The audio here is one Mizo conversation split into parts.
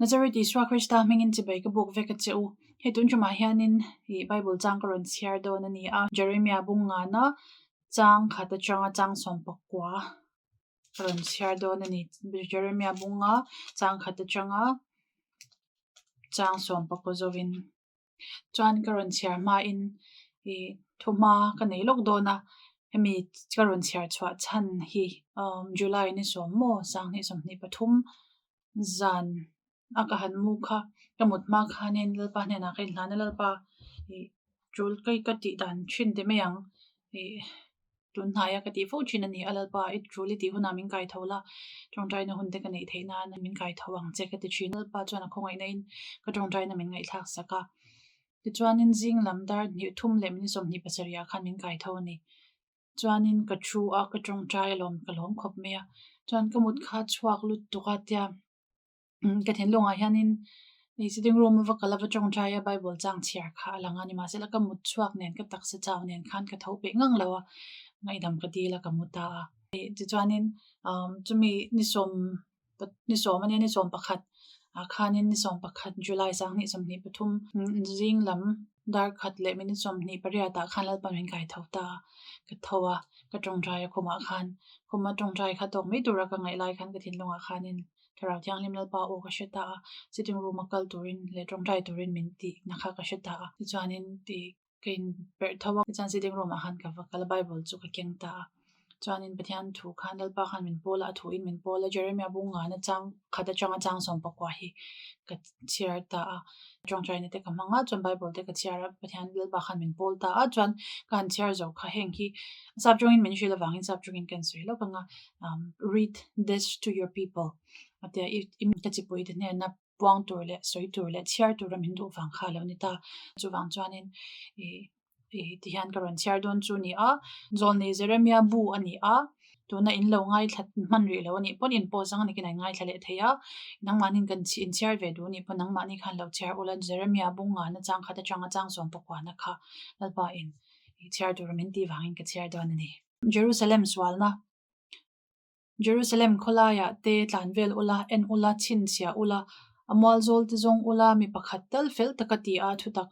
Nazareth Isua Krista hmingin chibai ka buk vek a che u. Hei tun ṭumah hianin ih Bible chang ka rawn chhiar dawn a ni a, Jeremiah bung ngana chang khat aṭanga chang sawmpakua ka rawn chhiar dawn a ni. Jeremiah bunga chang khat aṭanga chang sawmpakua zawhin chuan ka rawn chhiar hmain ih thuhma ka nei lawk dawn a, hemi ka rawn chhiar chhuah chhan hi umm July ni sawm maw sanghnih 23 zan a ka han mu kha ka mut hma khanin Lalpa hnenah ka inhlan a Lalpa ih tul ka ka tih dan thin ti mai ang ih tun hnaia ka tih fo thin a ni a Lalpa i tul i tih hunah min kai tho la tawngtaina hun te ka neih theih nan min kai tho ang che ka ti thin Lalpa chuan a khawngaihna in ka tawngtaina min ngaihthlak sak a tichuanin zing lam dar hnih thum leh minute 27 ah khan min kai tho a ni chuanin ka thu a ka tawngtai alawm ka lawm khawp mai a chuan ka mut kha chhuak lut tuk a tia ka thinlungah hianin ih sitting room a va kal a va tawngtai a bible chang chhiar kha a lang a nimahsela ka mut chhuak nen ka taksa chau nen khan ka tho peih ngang lo a ngaihdam ka dil a ka mu ta a ih tichuanin umm chumi ni sawm ni sawm ania ni sawm pakhat ah khanin ni sawm pakhat July 2023 zing lam dar khat leh minute 28 ah khan Lalpa min kai tho ta a ka tho a ka tawngtai a khumah khan khuma tawngtai kha tawk mai tura ka ngaih lai khan ka thinlungah khanin Thlarau Thianghlim Lalpa aw ka hre ta a, sitting room a kal turin leh tawngtai turin min tih na kha ka hre ta a, tichuanin tih ka inperh tho a, tichuan sitting room ah khan ka va kal a, Bible chu ka keng ta a, chuanin Pathian thu khan Lalpa khan min pawl a, a thuin min pawl a, Jeremiah bung ngana chang khat atanga chang 19 hi ka chhiar ta a, tawngtaina te ka hmang a, chuan Bible te ka chhiar a, Pathian Lalpa khan min pawl ta a, chuan ka han chhiar zo kha heng hi sap tawngin min hrilh avangin sap tawngin ka insawi lawk ang a. Read this to your people a tia i ka chipui te hnena puang tur leh sawi tur leh chhiar tura min duh vang kha a lo ni ta. Chuvang chuanin ih ih tihian ka rawn chhiar dawn chu a ni a, Zawlnei Jeremiah bu a ni a, tuna in lo ngaithla hman rih lo a nih pawn in pause ang a nikin a ngaithla leh thei a, nangmahniin kan inchhiar ve duh a nih pawn nangmahni khan lo chhiar ula Jeremiah bung ngana chang khat atanga chang 19 na kha Lalpa in chhiar tura min tih vangin ka chhiar dawn a ni. Jerusalem sualna Jerusalem khawlaiah te tlan vel ula, en ula, chhinchhiah ula, a mual zawl te zawng ula, mi pakhat tal fel taka ti a thutak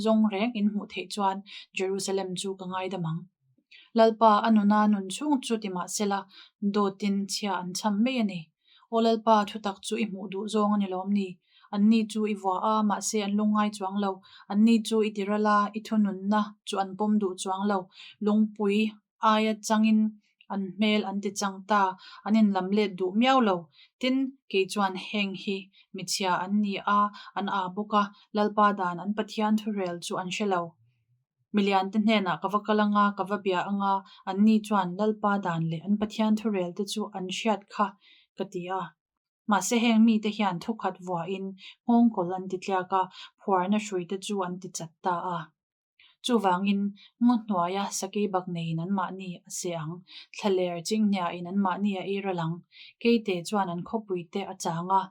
zawng reng in hmuh theih chuan Jerusalem chu ka ngaidam ang. Lalpa a nuna nun chhung chu ti mah sela, dawtin chhia an chham mai a ni. Aw Lalpa, thutak chu i hmuh duh zawng a ni lawm ni? Anni chu i vua a, mahse an lungngai chuang lo. Anni chu i tiral a, i thununna chu an pawm duh chuang lo. Lungpui aia changin an hmel an ti chang ta, an inlam let duh miau lo. Tin, kei chuan heng hi michhia an ni a, an aa bawk a, Lalpa dan an Pathian thurel chu an hre lo. Milian te hnenah ka va kal anga, ka va bia anga, anni chuan Lalpa dan leh an Pathian thurel te chu an hriat kha, ka ti a. Mahse heng mite hian thukhat vuahin nghawngkawl an ti tliak a, phuarna hrui te chu an ti chat ta a. Chuvangin ngaw hnuaia sakei bak neiin anmahni a seh ang, thlaler chinghniain anmahni a ei ral ang, keite chuan an khawpui te a chang a,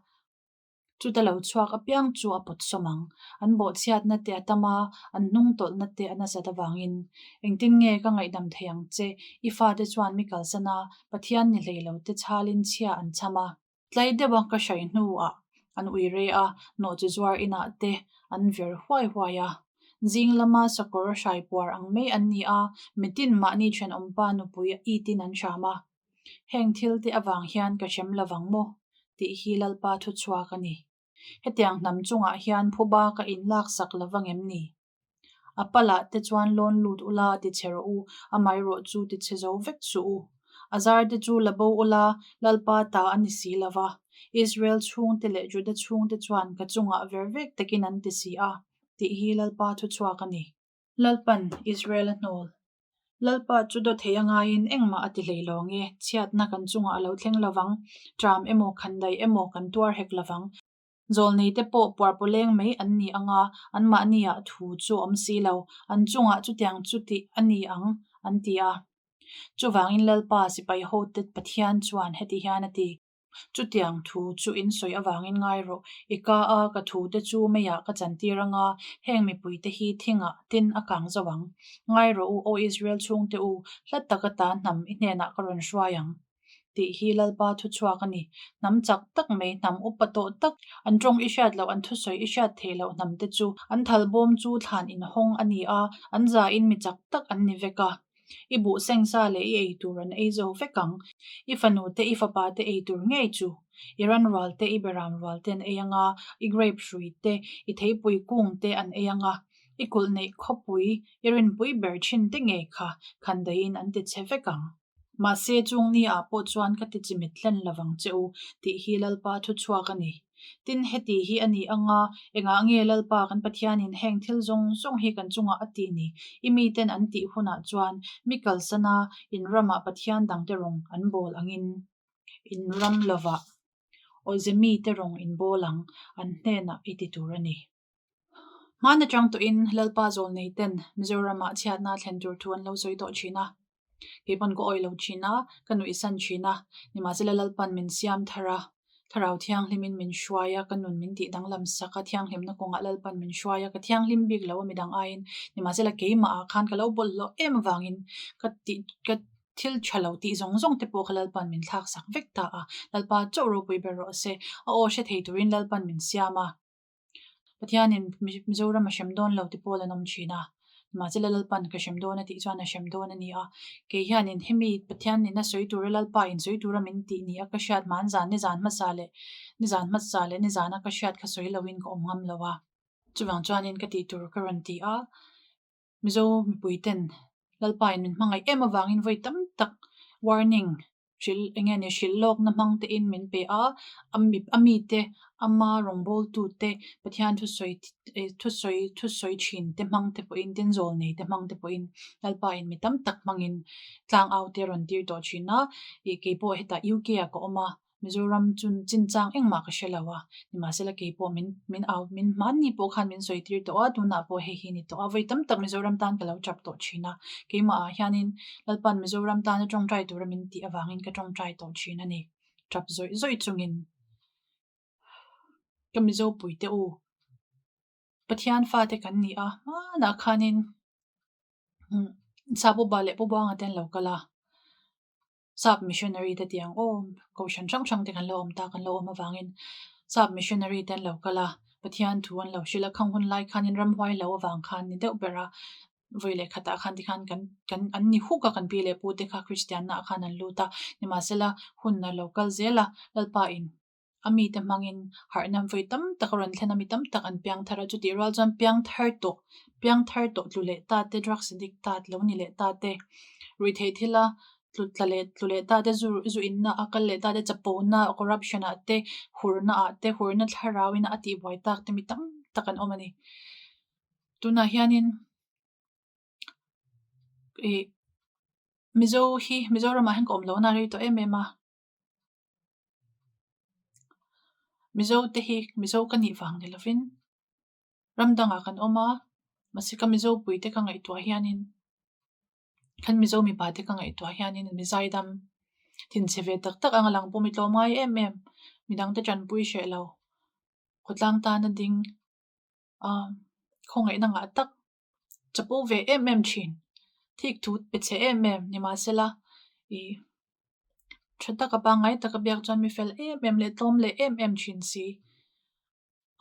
Chuta lo chhuak apiang chu a pawt sawm ang. An bawhchhiatna te a tam a, an hnung tawlhna te a nasat avangin. Engtin nge ka ngaihdam thei ang che? I fate chuan mi kalsan a, Pathian ni hlei lo te chhalin chhia an chham a. Tlai deuha ka hrai hnuah an ui re a, nawhchi zuar inah te an ver huai huai a. Zing lama sakawr hrai puar ang mai an ni a, mitin mahni thenawmpa nupui itin an hram a. Heng thil te avang hian ka hrem lovang maw? tih hi Lalpa thuchhuak a ni. Hetiang hnam chungah hian phuba ka inlaksak lovang em ni? A palah te chuan lawn lut ula ti chhe rawh u, amaherawh chu ti chhe zo vek suh u. A zar te chu la bo ula, Lalpa ta a ni si lova. Israel chhungte leh Juda chhungte chuan ka chungah ver vek takin an ti si a, tih hi Lalpa thuchhuak a ni. Lalpan Israel a hnawl. Lalpa chu dawt thei a ngaiin engmah a ti hlei lo nge, chhiatna kan chungah a lo thleng lovang, ṭam emaw khandaih emaw kan tuar hek lovang. Zawlneite pawh puarpawleng mai an ni anga, anmahniah thu chu awm si lo, an chungah chutiang chu tih a ni ang, an ti a. Chuvangin Lalpa sipai hote Pathian chuan heti hian a ti. Chutiang thu chu in sawi avangin ngai rawh. I ka a, ka thu te chu meiah ka chantir anga, heng mipui te hi thingah tin a kang zo ang. Ngai rawh u, aw Israel chhungte u, hla taka ta hnam i hnenah ka rawn hruai ang. Tih hi Lalpa thuchhuak a ni. Hnam chak tak mai, hnam upa tawh tak, an tawng i hriat loh, an thusawi i hriat theih loh hnam te chu an thalbawm chu thlan inhawng a ni a, an zain mi chak tak an ni vek a. I buh sengsa leh i ei tur an ei zo vek ang. I fanu te, i fapa te ei tur ngei chu. I ran rual te, i beram rual te an ei ang a, i grape hrui te, i theipui kung te an ei ang a, i kulh neih khawpui, i rinpui ber thin te ngei kha khandaiin an ti chhe vek ang. Mahse, chung ni ah pawh chuan ka ti chimit hlen lovang che u, tih hi Lalpa thu chhuak a ni. Tin, heti hi a ni anga, engah nge Lalpa kan Pathianin heng thil zawng zawng hi kan chungah a tih ni? I miten an tih hunah chuan mi kalsana in ramah Pathian dangte rawng an bawl angin in ram lovah awze mite rawng in bawl ang, an hnenah i ti tur a ni. Hmaan atang tawhin Lalpa zawlnei ten Mizoramah chhiatna thlen tur thu an lo sawi tawh thin a. Kei pawn ka awih lo thin a, ka nuihsan thin a. Nimahsela Lalpan min siam thar a, Thlarau Thianghlimin min hruai a, ka nun min tih danglam sak a, thianghlimna kawngah Lalpan min hruai a, ka thianghlim bik lo a midang aiin. Nimahsela keimah ah khan ka lo bawlhhlawh em avangin ka tih ka thil tha lo tih zawng zawng te pawh kha Lalpan min thlak sak vek ta a. Lalpa chauh ropui ber rawh se. A aw hre thei turin Lalpan min siam a. Pathianin Mizoram a hrem dawn lo ti pawl an awm thin a, mahsela Lalpan ka hrem dawn a tih chuan a hrem dawn a ni a. Kei hianin hemi Pathianin a sawi tura Lalpa in sawi tura min tih ni a ka hriat hman zan nizan hmasa leh nizan hmasa leh nizana ka hriat kha sawi loin ka awm ngam lo a. Chuvang chuanin ka tih tur ka rawn ti a, Mizo mipui ten Lalpa in min hmangaih em avangin vawi tam tak warning hrilh eng nge ni hrilh lawkna hmang te in min pe a, a mi a mite ama rawngbawltu te Pathian thusawi thusawi thusawi thin te hmang te pawhin tin zawl nei te hmang te pawhin Lalpa in mi tam tak hmangin tlang au te a rawn tir tawh thin a, ih keipawh hetah UK ah ka awm a. Mizoram chu chinchang engmah ka hre lo a, nimahsela kei pawh min min au min hmanni pawh khan min sawi tir tawh a, tunah pawh hei hi ni tawh a, vawi tam tak Mizoram tan ka lo tap tawh thin a, keimah ah hianin Lalpa'n Mizoram tana tawngtai tura min tih avangin ka tawngtai tawh thin a ni, tap zawih zawih chungin ka Mizo puite u Pathian fate kan ni a, hmanah khanin Sa Pu Ba leh Pu Buanga te an lo kal a. Sap missionary te tih ang aw, kohhran hrang hrang te kan lo awm ta kan lo awm avangin sap missionary te an lo kal a, Pathian thu an lo hrilh a, khang hun lai khanin ramhuai lo avang khan ni deuh ber a, vawi leh khatah khan tikhan kan kan an ni huk a kan pi leh pu te kha Kristian naah khan an lut a, nimahsela hun a lo kal zel a, Lalpa in a mite hmangin harhna vawi tam tak a rawn thlen a, mi tam tak an piang thar a, chutih rual chuan piang thar tawh piang thar tawh tlu leh ta te drugs addict ta lo ni leh ta te ruihtheih thila tlu tla leh tlu leh ta te zu zu inna a kal leh ta te chapona corruption ah te hurna ah te hurna thlarau in a tihbuai tak te mi tam tak an awm a ni tunah hianin ih Mizo hi Mizoramah hian ka awm lohna a rei tawh em em a. Mizo te hi Mizo ka nih vang ni lovin ram dangah kan awm a, mahse ka Mizo pui te ka ngaihtuah hianin kan Mizo mipa te ka ngaihtuah hianin mi zaidam thinchhe ve tak tak anga lang pawh mi tlawm ngai em em midang te tanpui hreh lo khawtlang tana ding ah khawngaihna ngah tak chapo ve em em thin thik thu pe chhe em em nimahsela ih tha taka pangngai taka biak chuan mi fel em em leh tlawm leh em em thin si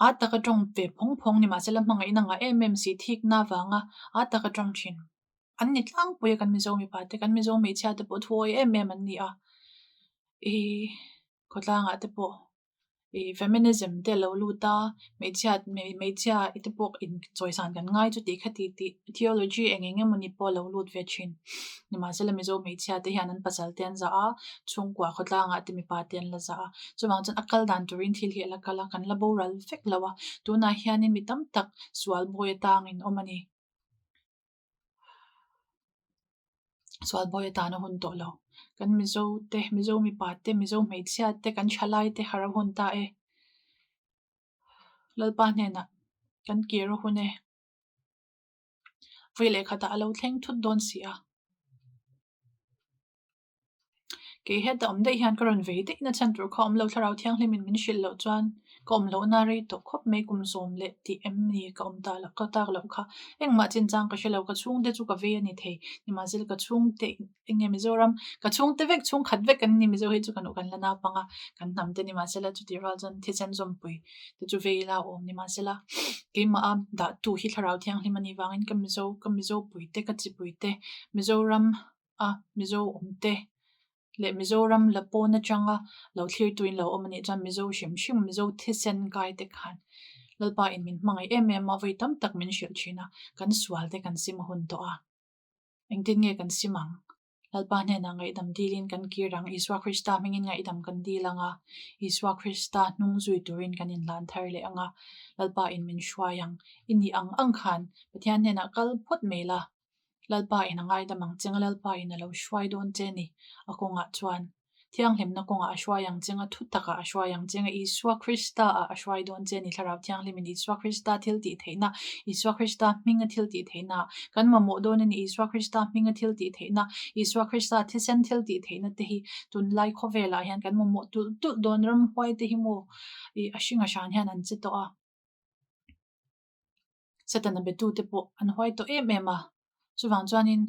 a taka tawng ve phawng phawng nimahsela hmangaihna ngah em em si thikna avanga a taka tawng thin an ni tlangpui a kan Mizo mipa te kan Mizo hmeichhia te pawh thuawi em em an ni a ih khawtlangah te pawh. Ih feminism te a lo lut a, hmeichhia hmeichhia te pawh in chawisan kan ngai chu tih kha tih tih theology eng eng emawni pawh a lo lut ve thin. Nimahsela Mizo hmeichhia te hian an pasal te an zah a, chhungkua khawtlangah te mipa te an la zah a, chuvang chuan a kal dan turin thil hi a la kal a, kan la boral vek lo a, tunah hianin mi tam tak sual bawi atangin awm a ni. Sual bawi atan a hun tawh lo. Kan Mizo te, Mizo mipa te, Mizo hmeichhia te, kan thalai te harh a hun ta e. Lalpa hnenah kan kir a hun e. Vawi leh khatah a lo thleng thut dawn si a. Kei heta awm daih hian ka rawn vei daih na chhan tur kha awm lo Thlarau Thianghlimin min hrilh loh chuan ka awm lohna rei tawh khawp mai kum zawm leh tih em ni ka awm ta loh ka tak loh kha engmah chinchang ka hre lo ka chhungte chu ka vei a ni thei nimahsela ka chhungte eng nge Mizoram ka chhungte vek chhungkhat vek kan ni Mizo hi chu kan kan la naupang a kan hnam te nimahsela chutih rual chuan thisen zawmpui te chu vei ila awm nimahsela keimah a dah tu hi Thlarau Thianghlim a nih vangin ka Mizo ka Mizo puite ka chipuite Mizoram a Mizo awmte leh Mizoram la pawn atanga lo thlirtuin lo awm a nih chuan Mizo hrim hrim Mizo thisen kai te khan Lalpa in min hmangaih em em a vawi tam tak min hrilh thin a kan sual te kan sim a hun tawh a engtin nge kan sim ang Lalpa hnenah ngaihdam dilin kan kir ang Isua Krista hmingin ngaihdam kan dil ang a Isua Krista hnung zui turin kan inhlan thar leh ang a Lalpa in min hruai ang i nih ang ang khan Pathian hnenah kal phawt mai la Lalpa in a ngaidam ang cheng a, Lalpa in a lo hruai dawn che ni. A kawngah chuan Thianghlimna kawngah a hruai ang cheng a, thu takah a hruai ang cheng a, Isua Krista ah a hruai dawn che ni. Thlarau Thianghlimin Isua Krista thil tih theihna, Isua Krista hminga thil tih theihna ah kan mamawh dawn a ni. Isua Krista hminga thil tih theihna, Isua Krista thisen thil tih theihna te hi tunlai khawvelah hian kan mamawh tulh tulh dawn. Ramhuai te hi maw ih a hring a hran hian an che tawh a. Satana betute pawh an huai tawh em em a, chuvang chuanin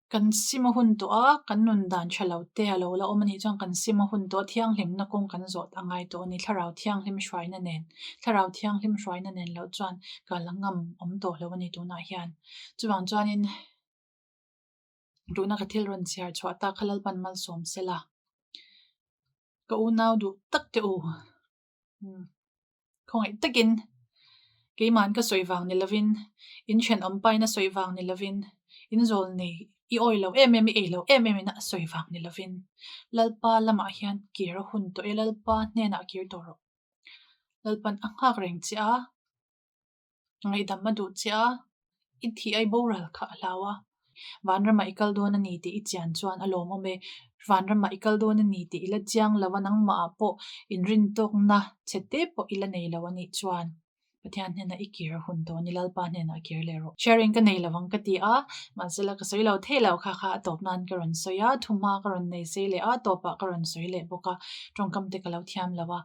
kan sim a hun tawh a, kan nun dan tha lo te a lo la awm a nih chuan kan sim a hun tawh a, thianghlimna kawng kan zawh a ngai tawh a ni. Thlarau thianghlim hruaina nen, thlarau thianghlim hruaina nen loh chuan ka la ngam awm tawh lo a ni tunah hian. Chuvang chuanin duhna ka thil rawn chhiar chhuah tak kha Lalpan malsawm sela, ka unau duh tak teh u. Khawngaih takin keima'n ka sawi vang ni lovin, in thenawm pain a sawi vang ni lovin, in zawl nei i awi lo em em, i ei lo em em ina a sawi vang ni lovin, Lalpa lamah hian kir a hun tawh e, Lalpa hnenah kir tawh rawh. Lalpa'n a nghak reng che a. Ngaihdam a duh che a, i thih ai boral kha a hlau a. Vanramah i kal dawn a ni tih i chian chuan a lawmawm e. Vanramah i kal dawn a ni tih i la chiang lo a, nangmahah pawh inrintawkna chhe te pawh i la nei lo a nih chuan Pathian hnenah i kir a hun tawh a ni, Lalpa hnenah kir leh rawh. Sharing ka nei lovang ka ti a, mahsela ka sawi lo thei lo kha kha a tawp nan ka rawn sawi a, thuma ka rawn nei sei leh a, tawpah ka rawn sawi leh bawk a, tawngkam te ka lo thiam lo a,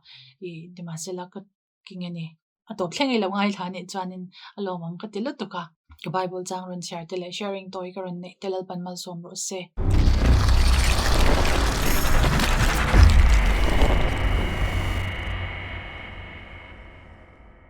ih nimahsela ka Ki nge ni? A tawp thleng i lo ngaithla anih chuanin a lawmawm ka ti lutuk a. Ka Bible chang rawn chhiar te leh sharing tawi ka rawn neih te Lalpan malsawm rawh se.